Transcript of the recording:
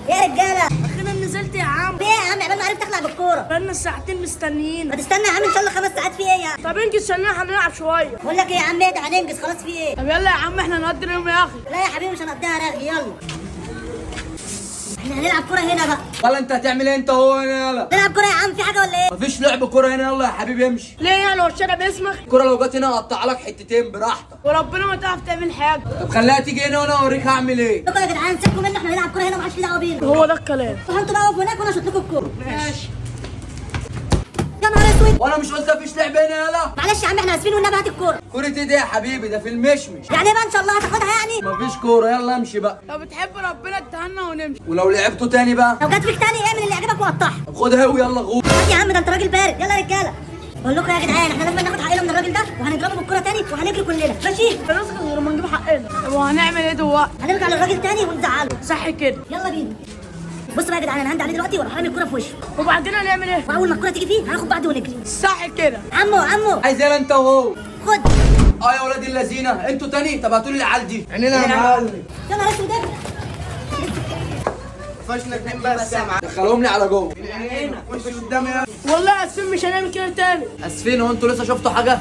يا رجاله. اخيرا نزلت يا عم. في ايه يا عم؟ عبال ما عرفت اخلع بالكوره. بقالنا ساعتين مستنيين. ما تستنى يا عم، ان شاء الله 5 ساعات، في ايه يعني؟ طب انجز عشان احنا هنلعب شويه. بقول لك ايه يا عم، ايه ده، هننجز خلاص، في ايه؟ طب يلا يا عم، احنا نقضي اليوم يا اخي. لا يا حبيبي، مش هنقضيها رغي. يلا احنا هنلعب كورة هنا بقى. ولا انت هتعمل ايه انت هو هنا؟ يلا. نلعب كورة يا عم، في حاجة ولا ايه؟ مفيش لعب كورة هنا، يلا يا حبيبي امشي. ليه يعني؟ هو الشارع باسمك؟ الكورة لو جت هنا هقطع لك حتتين براحتك. وربنا ما تعرف تعمل حاجه. طب خليها تيجي هنا وانا اوريك هعمل ايه. لكم يا جدعان، سيبكم منه، احنا هنلعب كورة هنا ومحدش ليه دعوه بينا. هو ده الكلام. روحوا انتوا بقى اقفوا هناك وانا اشوط لكم الكورة. ماشي. يا نهار اسود. وانا مش قلت مفيش لعب هنا؟ يلا. معلش يا عم، احنا اسفين، والنبي هات الكوره. كورة ايه دي يا حبيبي؟ ده في المشمش. يعني ايه بقى؟ ان شاء الله هتاخدها يعني. مفيش كوره، يلا امشي بقى. لو بتحب ربنا اتهنى ونمشي. ولو لعبته تاني بقى؟ لو جت فيك تاني اعمل اللي يعجبك وقطعها. طب خدها ويلا غور. هات يا عم، ده انت راجل بارد. يلا يا رجاله، بقول لكم يا جدعان، احنا لازم ناخد حقنا من الراجل ده، وهنضربه بالكورة تاني وهنجري كلنا، ماشي؟ هنسكت غير ما نجيب حقنا. طب وهنعمل ايه دلوقتي؟ هنرجع للراجل تاني ونزعله. صح كده. يلا بينا. بص بقى يا جدعان، انا هند عليه دلوقتي واروح رامي الكورة في وشه. وبعدين هنعمل ايه؟ واول ما الكورة تيجي فيه هناخد بعض ونجري. صح كده. عمو عمو. عايز يلا انت وهو. خد. اه يا ولاد اللذينه، انتوا تاني؟ طب هاتوا لي العيال دي. عينينا يا معلم. يا نهار اسود. فشنا اتنين بس يا معلم. دخلهم لي على جوه. خش قدامي يا والله اسفين، مش هنعمل كده تاني. اسفين؟ هو انتوا لسه شفتوا حاجة؟